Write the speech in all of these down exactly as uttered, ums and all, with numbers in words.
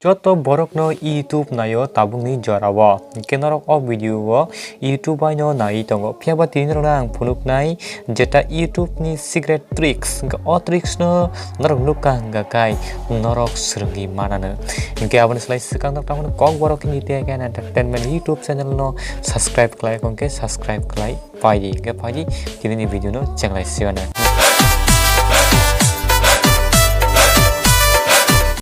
Joto borokno YouTube naio tabukni jorao. Hinkhe norok o video o YouTube baino naiwi tongo. Phiya ba tini norokno ang phunuknai jeta YouTube ni secret tricks. Hinkhe o tricks no norok nukha hwnkha kai norok swrwngwi manano. Hinkhe aboni slai swkang norok tamoni Kokborok Hindi Tech and Entertainment YouTube channel no subscribe khlai, hinkhe subscribe khlai. Phaidi, hinkhe phaidi, tini ni video no chenglai sigana.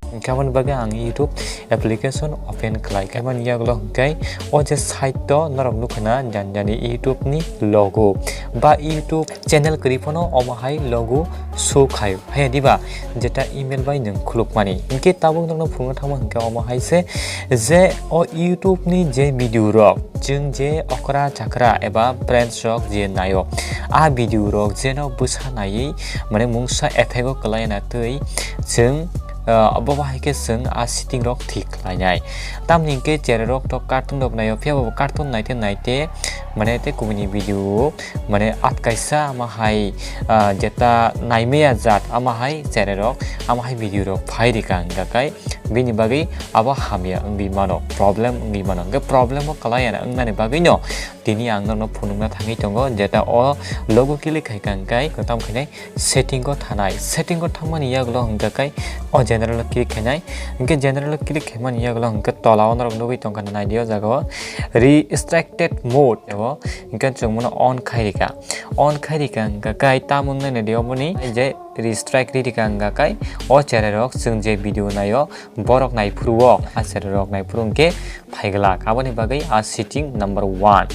Hinkhe aboni bagwi ang YouTube application open khlai. Khe aboni yagulo hinkhe o je site to norok nukha na jani jani YouTube ni logo ba YouTube channel kwrwi phano omo hai logo show khaio. Haya diba jeta email bai nwng khulukmani. Hinkhe tabuk nokno phunukna thangma hinkhe omo hai se je o YouTube ni je video rok, chwng je okra chakra eba friends rok je naio, a video rok jeno bwsa naiwi mane mungsa effect o kwlai na twi chwng, ah, abo bahai khe chwng a setting rok thik khlainai. Tamni hinkhe cherai rok to cartoon rok naio, phiya bo cartoon naite naite mane tei kubuni video mane atkaisa ama hai, ah, jeta naimaya jat ama hai cherai rok ama hai video rok phai rika hwnkha kai. Bini bagwi abo hamya wngwi mano, problem wngwi mano. Hwnkhe problem o kwlai ya wngnani bagwino tini ang norokno phunukna thangwi tongo, jeta o logo click khai kha hwnkhe tamo khainai setting o thanai. Setting o thangmani yagulo hwnkha khe o general o click khainai. Hwnkhe general o click khaimani yagulo hwnkhe tola o norok nugwi tongkha naidi o jaga o restricted mode o hwnkhe chwng bono on khai rikha. On khai rikha hwnkha khe tamo wngnai naidi oboni je restrict ri rikha hwnkha khe o cherai rok chwng je video naio borok naiphuru o a cherai rok naiphuru hwnkhe phaiglak. Aboni bagwi a setting number one.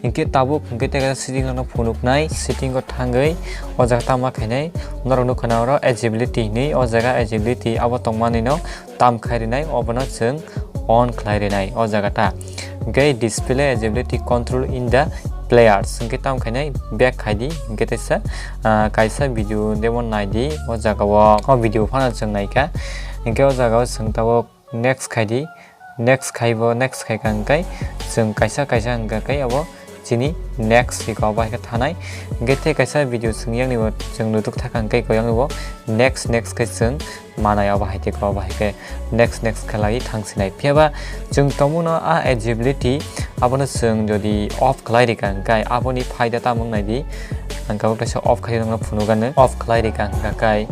Hinkhe tabuk hinkhe tei kaisa setting rokno phunuknai, setting o thangwi o jaga tamo khainai norok nukha na oro agility hinwi o jaga agility abo tongmani no tam khai rinai obono chwng on khlai rinai o jaga ta. Hinkhe display agility control in the players hinkhe tamo khainai back khai di hinkhe teisa, ah, kaisa video demo nai di o jaga o, o video phano chwng naikha hinkhe o jaga o chwng tabuk next khai di, next khai bo, next khai kha hwnkhe chwng kaisa kaisa hwnkha khe abo chini next iko abo hai khe thanai. Hwnkhe tei kaisa video chwng yang ni bo chwng nutuk thaka hwnkhe iko yang ni bo next, next khe chwng manai abo hai khe iko abo hai khe next, next khe lai thang sinai. Phiya ba chwng tongmung no a agility abono chwng jodi off khlai rikha hwnkhe aboni phaida tamo wng nai di. Ang tabuk kaisa off khai nang phunuk ano off khlai rikha hwnkha khe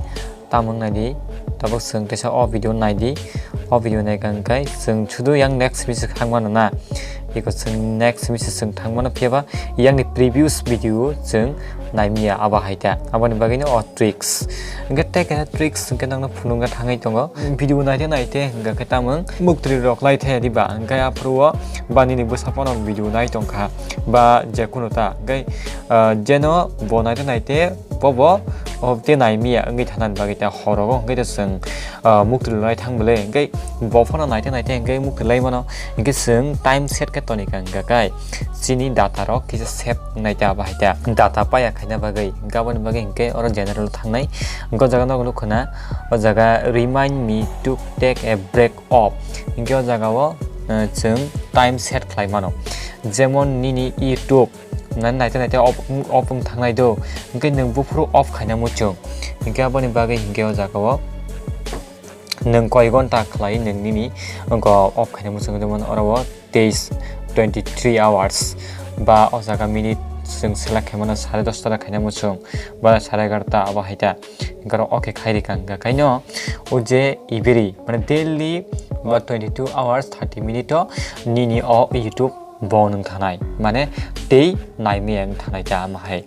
tamo wng nai di, tabuk chwng teisa o video nai di, o video nai kha hwnkhe chwng sudu yang next misa thang mano na, eko chwng next misa chwng thang mano, phiya ba yang ni previous video chwng nai miya abo hai ta, aboni bagwi no o tricks. Hwnkhe tei kaisa tricks hwnkhe nokno phunukna thangwi tongo, video naite naite hwnkha khe tamo wng muktri rok lai the diba, hwnkhe aphuru o ba nini bwsa phano video nai tongkha ba je kunu ta, hwnkhe, ah, jeno bo naite naite bobo o tei nai miya wngwi thanani bagwi ta horogo hwnkhe ta chwng, ah, muktwi lai thang bwle hwnkhe bo phano naite naite hwnkhe muktwi lai mano hwnkhe chwng time set khe toni kha hwnkha khe chini data rok kisa save wngnai ta bahai ta data paya khaina bagwi hwnkhe aboni bagwi hwnkhe oro general thangnai hwnkhe o jaga nogo nukho na o jaga remind me to take a break off hwnkhe o jaga o, ah, chwng time set khlai mano jemon nini YouTube nang naite naite off, off wng thangnai do, hwnkhe nwng buphuru off khaina muchung, hwnkhe aboni bagwi hwnkhe o jaga o nwng koi gonta khlai nwng nini wngkha off khaina muchung, jemon oro o teis, twenty three hours, ba o jaga minute chwng select khaimano sare dosta da khaina muchung, ba sare egarota abo hai ta, hwnkhe oro okay khai rikha hwnkha kaino o je ibiri mane daily ba twenty two hours thirty minute o nini o YouTube bo nwng thanai, mane tei naimaya wng thanai ta ama hai.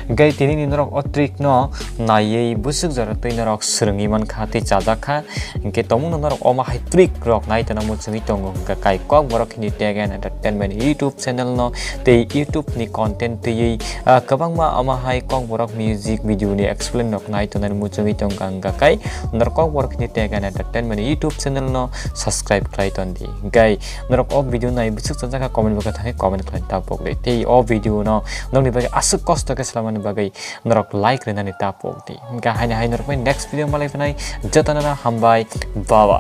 Hwnkhe tini ni norok o trick no naiwi bwswk jora twi norok swrwngwi mankha tei chajakha. Hwnkhe tongmung no norok omo hai trick rok nai tongna muchungwi tongo hwnkha kai Kokborok Hindi Tech and Entertainment YouTube channel no tei YouTube ni content twiwi, ah, kwbangma omo hai Kokborok music video ni explain rok nai tongnani muchungwi tongkha hwnkha kai norok Kokborok Hindi Tech and Entertainment YouTube channel no subscribe khlai tondi. Hwnkhe norok o video nai bwswk chajakha comment box o thangwi comment khlai ta pokdi. Tei o video no nokni bagwi aswk kosto khe swlamani bagwi norok like rwnani ta pokdi. Hwnkhe haino hai norok bai next video malai phinai jotono no hambai. Bye bye.